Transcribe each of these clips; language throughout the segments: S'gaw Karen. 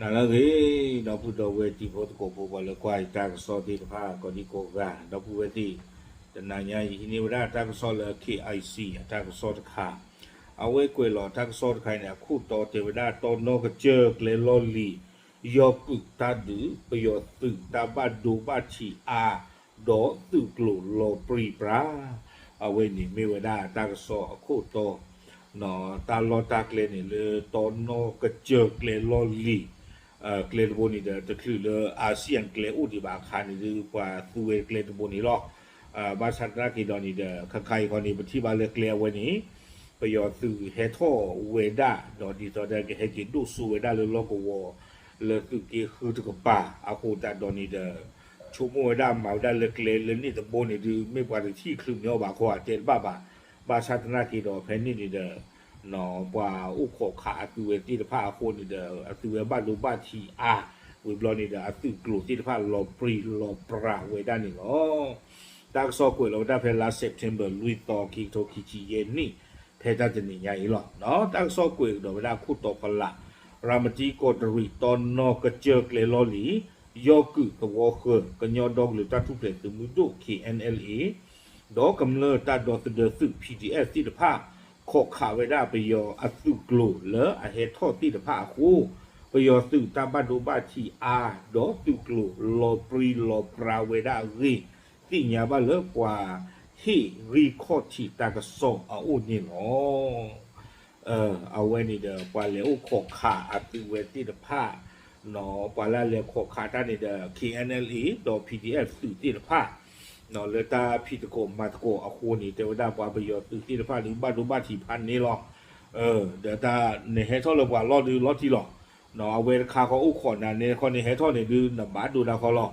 နၤလၢအဂ့ၤ, ဒီပုၢ်ဒီဝဲၢ်တံၤဖိသကိးဖိ ပှၤလၢကွၢ်ယတၢ်ကစီၣ်သ့ၣ်တဖၣ်ကိးဒံကိးဂၤ, ဒီပုၢ်ဝဲၢ်သ့ၣ်, တနၤညါအံၤ ဟံးန့ၢ်ဝဲဒၣ်တၢ်ကစီၣ်လၢ K I C အတၢ်ကစီၣ်တခါ, အဝဲကွဲးလီၤတၢ်ကစီၣ်တခါအံၤန့ၣ် အခိၣ်တီတဲဝဲဒၣ် တီနီကစၢၢ်ကျဲလီၢ်လံၤ, ယီၤကုာ်တၢ်ဒုး ပယီၤသုးတၢ်ဘၣ်ဒိဘၣ်ထံးအါ ဒီးသုးကျိၤလီၤပြံပြါ, အဝဲန့ၣ်မ့ၢ်ဝဲဒၣ်တၢ်ကစီၣ်အခိၣ်တီ တၢ်လီၢ်တၢ်ကျဲန့ၣ် လၢတီနီၢ်ကစၢၢ်ကျဲလီၢ်လံၤ, ကျဲတဘိန့ၣ်ဒီး တချုးလၢ ASEAN ကျဲအိၣ်ဒံးဘၣ်အခါန့ၣ်ဒီး ပှၤသူဝဲကျဲတဘိန့ၣ်လီၤ. ဘၣ်ဆၣ်သနာ်က့ဒီးန့ၣ်ဒီး ခဲခါအံၤခီန့ၣ် ပထံၣ်ဘၣ်လၢကျဲအဝဲန့ၣ် ပယီၤသုးဟဲထီၣ်ဝဲဒၣ် ဒီးဒ်သိးဒီးကဟဲက့ၤဒိၣ်စိဝဲဒၣ်လၢလီၢ်ကဝီၤ လၢသုးက့ဃုတကပၤအဃိသတးဒီးန့ၣ်ဒီး ဆိကမိၣ်ဝဲဒၣ်မၤဝဲဒၣ်လၢကျဲလၢန့ၣ်တဘိန့ၣ်ဒီး မ့ၢ်ပှၤတထံၣ်ချုးမ့ၢ်အီၤဘၣ်ခီ အတဲတဘၣ်ဘၣ်. ဘၣ်ဆၣ်သနာ်က့ဒီး ဖဲန့ၣ်န့ၣ်ဒီး ပှၤအိၣ်ခိးခးအသုဝဲသ့ၣ်တဖၣ်အဃိန့ၣ်ဒီး အသုဝဲဘၣ်ဒိဘၣ်ထံးအါ, ဝံၤဘျီန့ၣ်ဒီး အသုးကျိၤသ့ၣ်တဖၣ်လီၤပြံလီၤပြါဝဲဒၣ်န့ၣ်လီၤ. တၢ်ကစီၣ်ကွဲးလီၤဝဲဒၣ်ဖဲလါ September လွံၢ်သီ ခံကထိခံဆံယဲၢ်နံၣ် ဖဲတၢ်တနံၤညါအံၤလီၤ. တၢ်ကစီၣ်ကွဲးကဒီးဝဲဒၣ်ခိၣ်တီဖီလာ်, ရၤမတံကီးတရံး တီနီၢ်ကစၢၢ်ကျဲလီၢ်လံၤ, ယီၤကုာ်သဝီဃၢၤ ကညီဒီကလုာ်တၢ်ထူၣ်ဖျဲးသုးမုၢ်ဒိၣ် K N L A ဒီးကမျၢၢ်တၢ်ဒီသဒၢသုး P D F သ့ၣ်တဖၣ် ခိးခးဝဲဒၣ်ပယီၤအသုးကျိၤလၢအဟဲထီၣ်သ့ၣ်တဖၣ်အဃိ, ပယီၤသုးတၢ်ဘၣ်ဒိဘၣ်ထံးအါ ဒီးသုးကျိၤလီၤပြံလီၤပြါဝဲဒၣ်အဂ့ၢ် သ့ၣ်ညါဘၣ်လၢပှၤဟ့ၣ်ဂံၢ်ခီၣ်ထံးတၢ်ကစီၣ်အအိၣ်န့ၣ်လီၤ. အဝဲန့ၣ်ဒီး ပှၤလဲၤအိၣ်ခိးခးအသုဝဲသ့ၣ်တဖၣ်, ပှၤလၢအလဲၤခိးခးတၢ်န့ၣ်ဒီး K N L A ဒီး P D F သုးသ့ၣ်တဖၣ် လၢတၢ်ဖံးသကိးမၤသကိးအဃိန့ၣ် တဲဝဲဒၣ်ပှၤပယီၤသုးသ့ၣ်တဖၣ်ဒီး ဘၣ်ဒိဘၣ်ထံးဖးန့ၣ်လီၤ. ဒီးတၢ်နဟဲထီၣ်လၢပှၤလီၢ်ဒုးလီၤတံၢ်လီၤ. အဝဲတခါဃီအိၣ်ခိးနၤန့ၣ် ခီန့ၣ်ဟဲထီၣ်န့ၣ်ဒုး နဘၣ်ဒိဒၣ်ဃီလီၤ.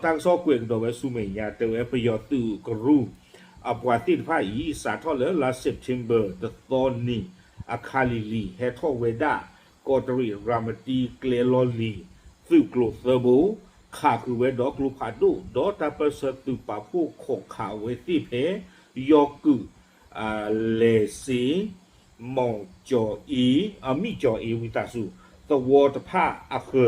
တၢ်ကစီၣ်ကွဲးကဒီးဝဲဆူမဲာ်ညါ တဲဝဲပယီၤသုးကရူၢ် အပှၤသ့ၣ်တဖၣ်အံၤ စးထီၣ်လၢလါ September တသီနံၤ အခါလံၤလံၤ ဟဲထီၣ်ဝဲဒၣ် ကီးတရံးရၤမတံကျဲလီၢ်လံၤ သုးကျိၤသၢဘိ, ခးဃုာ်ဝဲဒီးကျိဖးဒိၣ် ဒီးတၢ်ပၢၢ်ဆၢသုးပာ်ဖှိၣ်ခိးခးဝဲသ့ၣ်ဖဲ ယီၤကုာ် လဲၤစ့ မီၣ်ကၠီၤအ့, အမံၣ်ကၠီၤအ့ ဝံသးစူၤ သဝီတဖၣ်အဃၢၤ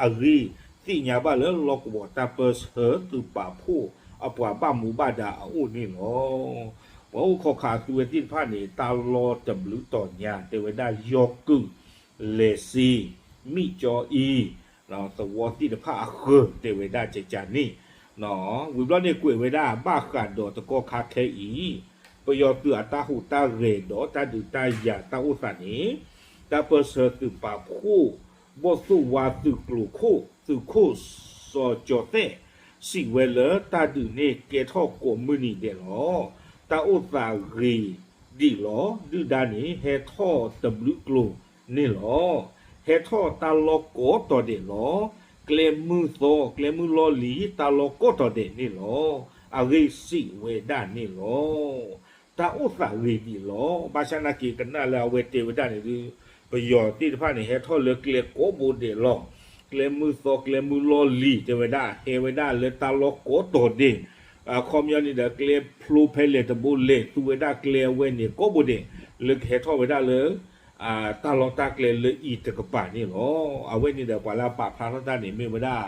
အဂ့ၢ် သ့ၣ်ညါဘၣ်လၢလီၢ်ကဝီၤတၢ်ပၢၢ်ဆၢသုးပာ်ဖှိၣ်အပှၤဘၣ်မူဘၣ်ဒါအအိၣ်န့ၣ်လီၤ. ပှၤအိၣ်ခိးခးအသုဝဲသ့ၣ်တဖၣ်န့ၣ် တၢ်လီၢ်တဘျုးတီၤညါ တဲဝဲဒၣ်ယီၤကုာ် လဲၤစ့ မံၣ်ကၠီၤအ့ သဝီသ့ၣ်တဖၣ်အဃၢၤ တဲဝဲဒၣ်ကကန့ၣ်, ဝံၤဘျီန့ၣ်ကွဲးဝဲဒၣ်ဘၣ်ဃးဒီးတကီၢ်ခါခဲအံၤ ပယီၤသုးအတၢ်ဟူးတၢ်ဂဲၤဒီးတၢ်ဒုးတၢ်ယၤတၢ်အိၣ်သးန့ၣ် တၢ်ပၢၢ်ဆၢသုးပာ်ဖှိၣ် ဘီၣ်သိၣ်ဝါသုးကျိၤခိၣ် သုးခိၣ်စီၤကၠီၤသဲး စံးဝဲလၢတၢ်ဒုးန့ၣ်ကဲထီၣ်ကိးမုၢ်နံၤဒဲးလီၤ. တၢ်အိၣ်သးဂ့ၤဒံးလီၤ. ဒုၣ်ဒါန့ၣ် ဟဲထီၣ်တဘျုးကျိၤန့ၣ်လီၤ. ဟဲထီၣ်တၢ်လီၢ်ကိးတီၤဒဲးလီၤ. ကျဲမုၢ်သီ ကျဲမုၢ်လီၢ်လံၤ တၢ်လီၢ်ကိးတီၤဒဲးန့ၣ်လီၤ. အဂ့ၢ်စံးဝဲဒၣ်န့ၣ်လီၤ. တၢ်အိၣ်သးဂ့ၤဒံးလီၤ. ဘၣ်ဆၣ်နာ်က့ၤကနၣ်လၢအဝဲတဲဝဲဒၣ်န့ၣ်ဒုး ပယီၤသ့ၣ်တဖၣ်န့ၣ် ဟဲထီၣ်လၢကျဲကိးဘိဒဲးလီၤ. ကျဲမုၢ်သီ ကျဲမုၢ်လီၢ်လံၤ တဲဝဲဒၣ် ဟဲဝဲဒၣ်လၢတၢ်လီၢ်ကိးတီၤဒဲး အခီပညီန့ၣ်ဒီး ကျဲဖျိဖဲလဲၣ်တဘိလဲၣ် သူဝဲဒၣ်ကျဲအဝဲန့ၣ်ကိးဘိဒဲး လၢကဟဲထီၣ်ဝဲဒၣ်လၢ တၢ်လီၢ်တၢ်ကျဲလၢအံၤတကပၤန့ၣ်လီၤ. အဝဲန့ၣ်ဒီးပှၤလၢအပာ်ဖျါထီၣ်တၢ်န့ၣ် မ့ၢ်ဝဲဒၣ်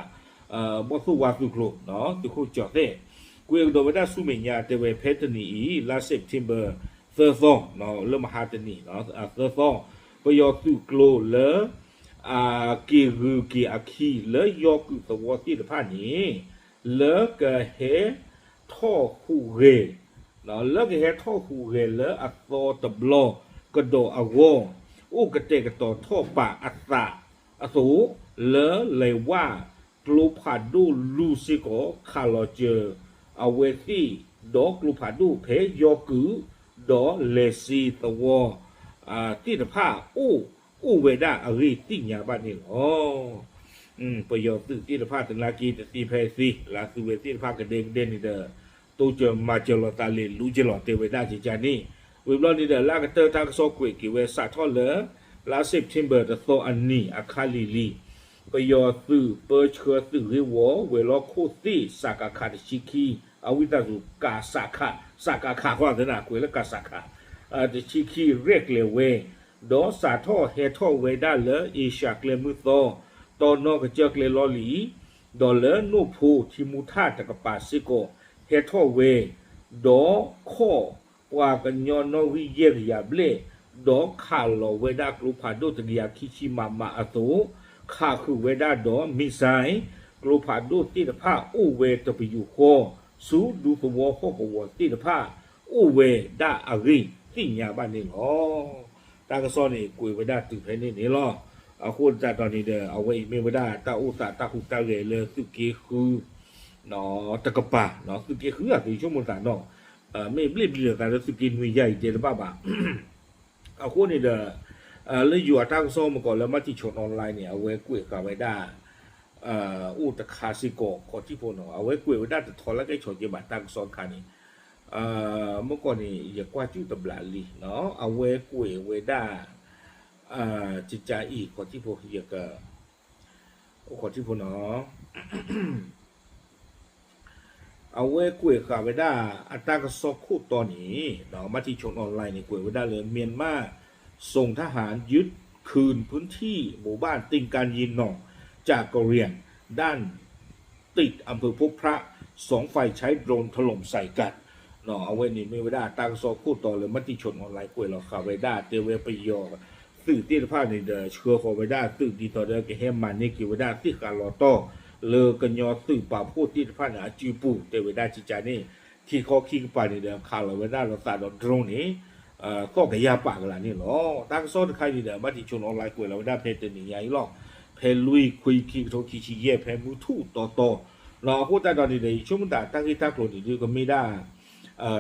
ဘီၣ်သိၣ်ဝါသုးကျိၤ သုးခိၣ်ကၠီၤသဲး ကွဲးကဒီးဝဲဒၣ်ဆူမဲာ်ညါ တဲဝဲဖဲတနံၤအံၤ လါ September သၢသီ လၢမဟါတနံၤ သၢသီ ပယီၤသုးကျိၤလၢ က့ၤဂုၤက့ၤအခံလၢယီၤကုာ်သဝီသ့ၣ်တဖၣ်န့ၣ် လၢကဟဲထီၣ်ဟူးဂဲၤ လၢကဟဲထီၣ်ဟူးဂဲၤလၢအသီတဘျီကဒီးအဂီၢ် အိၣ်ကတဲာ်ကတီၤထီၣ်ပာ်အသးအသိး လၢလဲၤဝဲ ကျိဖးဒိၣ်လူၤစ့ၢ်ကီး ခးလီၤစၢၤအဝဲသ့ၣ် ဒီးကျိဖးဒိၣ်ဖဲယီၤကုာ် ဒီးလဲၤစ့သဝီ သ့ၣ်တဖၣ်အိၣ် အိၣ်ဝဲဒၣ်အဂ့ၢ်သ့ၣ်ညါဘၣ်န့ၣ်လီၤ. ပယီၤသုးသ့ၣ်တဖၣ်သနာ်က့တသ့ဖဲသ့ လၢသုဝဲသ့ၣ်တဖၣ်ကဒဲကဒဲန့ၣ်ဒီး တိစၢၤမၤစၢၤလိာ်သးလၢာ်လူၤက့ၤလီၤ တဲဝဲဒၣ်ကကန့ၣ် ဝံၤဘျီန့ၣ်ဒီး လၢအကတၢၢ်တၢ်ကစီၣ်ကွဲးက့ၤဝဲစးထီၣ်လၢ လါ September တသီအနံၤအခါလံၤလံၤ ပယီၤသုးပၢဆှၢသုးဂ့ၢ်ဝီ ဝဲၤလီၢ်ခိၣ်သ့ၣ် စကခ တဆံခံ အဝံသးစူၤ ကစခ စကခ ဃီသနၢ်ကွဲးလၢကစခ တဆံခံ ရဲၣ်ကျဲၤဝဲ ဒီးစးထီၣ်ဟဲထီၣ်ဝဲဒၣ်လၢ အ့ရှၢၣ်ကျဲမုၢ်သီ တီနီကစၢၢ်ကျဲလီၢ်လံၤ, ဒီးလၢနိၣ်ဖိထံမူထၣ်တကပၤစ့ၢ်ကီး ဟဲထီၣ်ဝဲ, ဒီးခီၣ်ပှၤကညီနီၣ်ဂံၢ်ယဲၢ်ကယၤဘျဲၣ်, ဒီးခးလီၤဝဲဒၣ်ကျိဖးဒိၣ်တကယၤခံဆံ မမ အသိး, ခးဃုာ်ဝဲဒၣ်ဒီး missile ကျိဖးဒိၣ်သ့ၣ်တဖၣ်အိၣ်ဝဲတပယူာ်ဃီ, ဆူဒူသဝီဟီၣ်ကဝီၤသ့ၣ်တဖၣ် အိၣ်ဝဲဒၣ်အဂ့ၢ်သ့ၣ်ညါဘၣ်န့ၣ်လီၤ. တၢ်ကစီၣ်န့ၣ် ကွဲးဝဲဒၣ်တုၤဖဲန့ၣ်န့ၣ်လီၤ. အဃိသတးဒီးန့ၣ်ဒီး အဝဲအံၤမ့ၢ်ဝဲဒၣ်တၢ်အိၣ်သးတၢ်ဟူးတၢ်ဂဲၤလၢသုးက့ဃု တကပၤ, သုးက့ဃုအသုးဆိကမိၣ်သးနီၤ, မ့ၢ်ဘျ့ဘျ့လီၤသးလၢသုးက့နွံယါအံၤတဲတဘၣ်ဘၣ်. အဃိန့ၣ်ဒီး လၢယိၤအတၢ်ကစီၣ်မ့ၢ်ကီးလၢ Matichon Online န့ၣ် အဝဲကွဲးဃာ်ဝဲဒၣ် အိၣ်တခါစ့ၢ်ကီးခီၣ်ထံးဖိနီၤ, အဝဲကွဲးဝဲဒၣ်တထီလၢကဲဆီၣ်က့ဘၣ်တၢ်ကစီၣ်တခါန့ၣ်, မ့ၢ်ကီးန့ၣ် ယကွၢ်စူၣ်တဘျးလံ, အဝဲကွဲးဝဲဒၣ် ကကါအံၤခီၣ်ထံးဖိ ယက အိၣ်ခီၣ်ထံးဖိနီၤ အဝဲကွဲးဃာ်ဝဲဒၣ်အတၢ်ကစီၣ်ခိၣ်တီန့ၣ်, Matichon Online န့ၣ် ကွဲးဝဲဒၣ်လၢ မြန်မာ့ ส่งทหารยึดคืนพื้นที่หมู่บ้านติงการยินหน่อง จากกะเหรี่ยง ด้านติดอำเภอพบพระ สองฝ่ายใช้โดรนถล่มใส่กัน အဝဲန့ၣ်မ့ၢ်ဝဲဒၣ်တၢ်ကစီၣ်ခိၣ်တီလၢ Matichon Online ကွဲးလီၤဃာ်ဝဲဒၣ် တဲဝဲပယီၤသုးသ့ၣ်တဖၣ်န့ၣ်ဒီး ဆှၢဃီၤဝဲဒၣ်သုး ဒ်သိးဒီးကဟဲမၤန့ၢ်က့ၤဝဲဒၣ်သ့ၣ်ဃာ်လီၤတီၢ် လၢကညီသုးပာ်ဖှိၣ်သ့ၣ်တဖၣ်န့ၣ် အစုပူၤ တဲဝဲဒၣ်ကကါန့ၣ် ခံခီခံကပၤန့ၣ်ဒီး ခးလီၤဝဲဒၣ်လီၤသးဒီး drone န့ၣ် သီၣ်ကယၤပာ်ကလးန့ၣ်လီၤ. တၢ်ကစီၣ်တခါန့ၣ်ဒီး Matichon Online ကွဲးလီၤဝဲဒၣ်ဖဲတနံၤညါအံၤလီၤ. ဖဲလွံၢ်ခွံခံကထိခံဆံယဲၢ် ဖဲမုၢ်ထူၣ်တီတီ အဃိသတးဒီးန့ၣ်ဒီး ယဆိကမိၣ်သးတၢ်ဂ့ၢ်တၢ်ကျိၤန့ၣ်ဒုးကမ့ၢ်ဒၣ်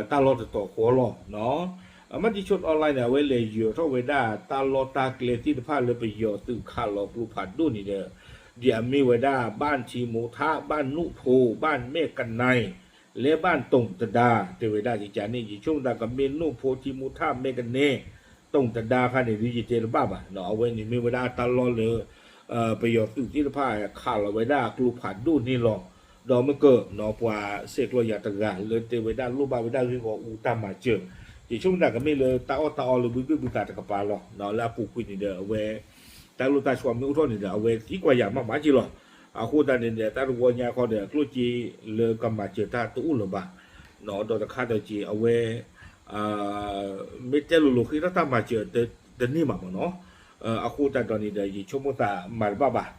တၢ်လီၢ်တတီၤဃီလီၤ. Matichon Online န့ၣ် အဝဲလဲၤယၢၤထီၣ်ဝဲဒၣ်တၢ်လီၢ်တၢ်ကျဲသ့ၣ်တဖၣ်လၢပယီၤသုးခးလီၤကျိဖးဒိၣ်န့ၣ်ဒီး ဒ်အမ့ၢ်ဝဲဒၣ် ဘၣ်ထံမိထၣ် ဘၣ်နိၣ်ဖိ ဘၣ်မဲၣ်ကနဲ လၢဘၣ်တိၢ်တဒါ တဲဝဲဒၣ်ကကါန့ၣ် ယဆိကမိၣ်သးကမ့ၢ်နိၣ်ဖိထံမိထၣ် မဲၣ်ကနဲ တိၢ်တဒါခါန့ၣ်ဒုး ယတဲတဘၣ်ဘၣ်. အဝဲန့ၣ်မ့ၢ်ဝဲဒၣ်တၢ်လီၢ်လၢ ပယီၤသုးသ့ၣ်တဖၣ်ခးလီၤဝဲဒၣ်ကျိဖးဒိၣ်န့ၣ်လီၤ. ဒီးမ့ၢ်က ပှၤစဲးကျီးယၤတဂၤလၢတဲဝဲဒၣ်လိၣ်ဘၣ်ဝဲဒၣ်ဂ့ၢ်ဂီၢ်အူတၢ်မၤစၢၤ, ယဆိကမိၣ်သးကမ့ၢ်လၢတၢ်အီၣ်တၢ်အီလၢဘုဘ့ၣ်ဘုသးတကပၤလီၤ. လၢအပူၤကွံာ်န့ၣ်ဒီးအဝဲ တၢ်လိၣ်တၢ်ဆှီမ့ၢ်အိၣ်ထီၣ်န့ၣ်ဒီး အဝဲသံကွၢ်ယၤမးမးက့ၤလီၤ. အဃိသတးန့ၣ်ဒီး တၢ်တဝီညါခီဒီး ကျိၣ်စ့လၢကမၤစၢၤတၢ်တအိၣ်လၢၤဘၣ်. ဒီးတခါဒီးက့ၤ အဝဲ မ့ၢ်တဲလိၤလိၤဃ့ထီၣ်တၢ်မၤစၢၤတန့ၢ်ဘၣ်မ့ၢ်နီၤ. အဃိသတးဒီးန့ၣ်ဒီး ယဆိကမိၣ်သးမၤတဘၣ်ဘၣ်.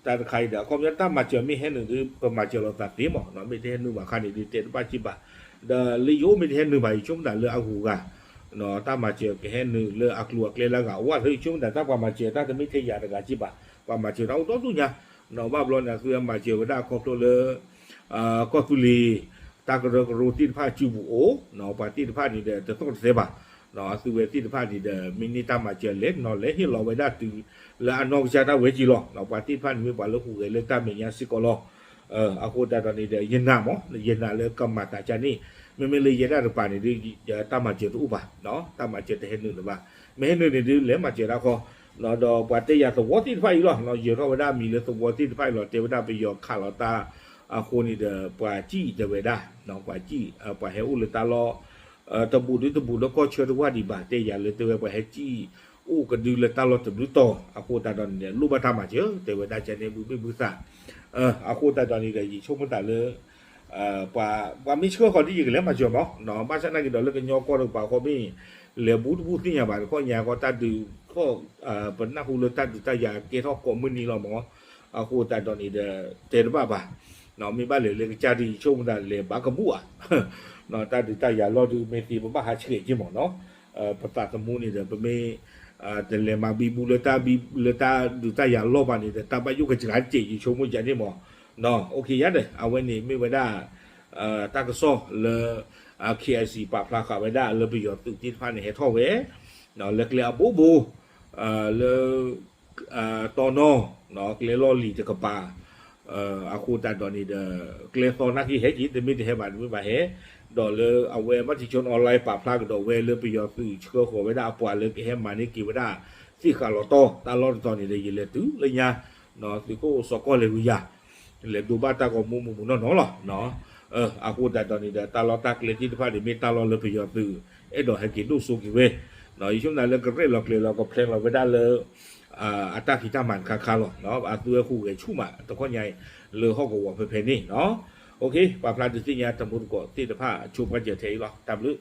တၢ်တခါအံၤဒီး အခီပညီတၢ်မၤစၢၤမ့ၢ်ဟဲနုာ်ဒီး ပမၤစၢၤလိာ်သးသ့မ့ၢ်နီၤ, မ့ၢ်တဟဲနုာ်ဘၣ်ခါန့ၣ်ဒုးတဲတဘၣ်က့ၤဘၣ်. ဒီးလၢယအိၣ်မ့ၢ်တဟဲနုာ်ဘၣ် ယဆိကမိၣ်သးလၢအဂုၤအဂၤ တၢ်မၤစၢၤကဟဲနုာ်လၢအကျိၤအကျဲလၢအဂၤအဝဲသ့ၣ် ယဆိကမိၣ်သးတၢ်ပှၤမၤစၢၤတၢ်တမ့ၢ်ထဲယၤတဂၤက့ၤဘၣ်, ပှၤမၤစၢၤတၢ်အိၣ်ဒီဒူၣ်ညါ. ဘၣ်ဘျီန့ၣ် အသုဝဲမၤစၢၤဝဲဒၣ်ခီဖျိလၢ ကီၢ်သူလ့ၤ တၢ်ကရၢကရိသ့ၣ်တဖၣ်စုပူၤအိၣ်, ပှၤသ့ၣ်တဖၣ်န့ၣ်ဒီး တသီၣ်တသဲဘၣ်. အသုဝဲသ့ၣ်တဖၣ်န့ၣ်ဒီး မ့ၢ်န့ၢ်တၢ်မၤစၢၤလဲၤနီၤလဲၤဟ့ၣ်လီၤဝဲဒၣ်တုၤလၢအနီၢ်ကစၢ်ဒၣ်ဝဲက့ၤလီၤ. ပှၤသ့ၣ်တဖၣ်န့ၣ်မ့ၢ်ပှၤလၢဟူးဂဲၤလၢတၢ်မဲာ်ညါစ့ၢ်ကီးလီၤ. အဃိသတးဒီးန့ၣ်ဒီး ယနာ်မ့ၢ် ယနာ်လၢကမၤသးကန့ၣ်, မ့မ့ၢ်လၢယဲဒၣ်တကပၤန့ၣ်ဒုး တၢ်မၤစၢၤတအိၣ်ဘၣ်, တၢ်မၤစၢၤတဟဲနုာ်လၢၤဘၣ်. မ့ၢ်ဟဲနုာ်န့ၣ်ဒုး လဲၤမၤစၢၤတၢ်ခီ, ဒီးပှၤတဲယၤသဝီသ့ၣ်တဖၣ်အံၤလီၤ. ယၢၤထီၣ်ဝဲဒၣ်မံၤလၢသဝီသ့ၣ်တဖၣ်အံၤလီၤ. တဲဝဲဒၣ်ပယီၤခးလီၤတၢ်အဃိန့ၣ်ဒီး ပှၤစံၣ်တဲဝဲဒၣ်, ပှၤစံၣ် ပှၤဟဲအိၣ်လၢတၢ်လီၢ် တဘူးဒုတဘူးလၢကီၢ်ဆၢတဝၢ်ဒံးဘၣ်, တဲယၤလၢတဲဝဲပှၤဟဲစံၣ်အိၣ်ကဒုလၢတၢ်လီၢ်တဘျုးတီၤ, အဃိသတးဒီးန့ၣ်ဒီး လိၣ်ဘၣ်တၢ်မၤစၢၤ တဲဝဲဒၣ်ကန့ၣ် ဘုဘ့ၣ်ဘုသး. အဃိသတးဒီးန့ၣ်ဒီး ယဆိကမိၣ်သးလၢ ပှၤမ့ၢ်ဆှၢဃီၤဒ်ယကလဲၤမၤစၢၤမး, ဘၣ်ဆၣ်နာ်က့ၤဒီးလၢကညီကီၢ်တကပၤဃီမ့ၢ် လဲၤဘူးတဘူးသ့ၣ်ညါဘၣ်တခီညါဃီ တၢ်ဒုးထီၣ် ပနၢ်ဟူလၢတၢ်ဒုးတၢ်ယၤကဲထီၣ်ကိးမုၢ်နံၤလီၤမး, အဃိသတးဒီးန့ၣ်ဒီး တဲတဘၣ်ဘၣ်. မ့ၢ်ဘၣ်လဲၤလၢကစၢ်ဒုး ယဆိကမိၣ်သးလဲၤဘၣ်ကဘူၣ်ဧါ, တၢ်ဒုးတၢ်ယၤလီၢ်ဒုး မ့ၢ်သ့ပဘၣ်ဟးဆှဲးက့ၤမးနီၤ, ပသးသမူန့ၣ်ဒီး ပမ့ၢ် တလဲၤမၤဘံဘူလၢတၢ်ဘံ လၢတၢ်ဒုးတၢ်ယၤလီၢ်ဘၣ်န့ၣ်ဒီး တၢ်ဘၣ်ယိၣ်ကစှၤတစဲး ယဆိကမိၣ်ယၤန့ၣ်မး, အိၣ်ခ့ယါဒီး အဝဲန့ၣ်မ့ၢ်ဝဲဒၣ် တၢ်ကစီၣ်လၢ KIC ပာ်ဖျါဃာ်ဝဲဒၣ်လၢပယီၤသုးသ့ၣ်တဖၣ်န့ၣ် ဟဲထီၣ်ဝဲ လၢကျဲအဘိဘိ လၢ တီနီ ကျဲလီၢ်လံၤတကပၤ အဃိသတးဒီးန့ၣ်ဒီး ကျဲသီနာ်က့ဟဲက့ၤ တမ့ၢ်တဟဲဘၣ် တမ့ၢ်ဘၣ်ဟဲ, ဒီးလၢအဝဲ Matichon Online ပာ်ဖျါကဒီးဝဲလၢပယီၤသုးဆှၢဃီၤဝဲဒၣ်အပှၤလၢကဟဲမၤန့ၢ်က့ၤဝဲဒၣ် သ့ၣ်ဃာ်လီၤတီၢ် တၢ်လီၢ်တတီၤန့ၣ်ဒီး ယလဲၤတုၤလၢညါ သုးခိၣ်စီၤကီၢ်လဲၤဝံၤယၤ လဲၤဒိးဘၣ်တၢ်ဂီၤမူမူမူနီၢ်နီၢ်လီၤ. အဃိသတးဒီးန့ၣ်ဒီး တၢ်လီၢ်တၢ်ကျဲသ့ၣ်တဖၣ်န့ၣ် မ့ၢ်တၢ်လီၢ်လၢပယီၤသုး အဲၣ်ဒိးဟဲက့ၤဒိၣ်စိက့ၤဝဲ, ယဆိကမိၣ်လၢကရဲၣ်လီၤကျဲၤလီၤကဖျဲလီၤဝဲဒၣ်လၢ အတၢ်ဖံးတၢ်မၤတခါခါလီၤ. အသုဝဲဟူးဂဲၤဆူၣ်မးတခီညါအံၤ လၢဟီၣ်ကဝီၤဖဲဖဲန့ၣ်လီၤ. ပာ်ဖျါဒုးသ့ၣ်ညါတမူတကိးသ့ၣ်တဖၣ် ဆိပာ်စၢၤထဲအံၤလီၤ. တၢ်ဘျုး.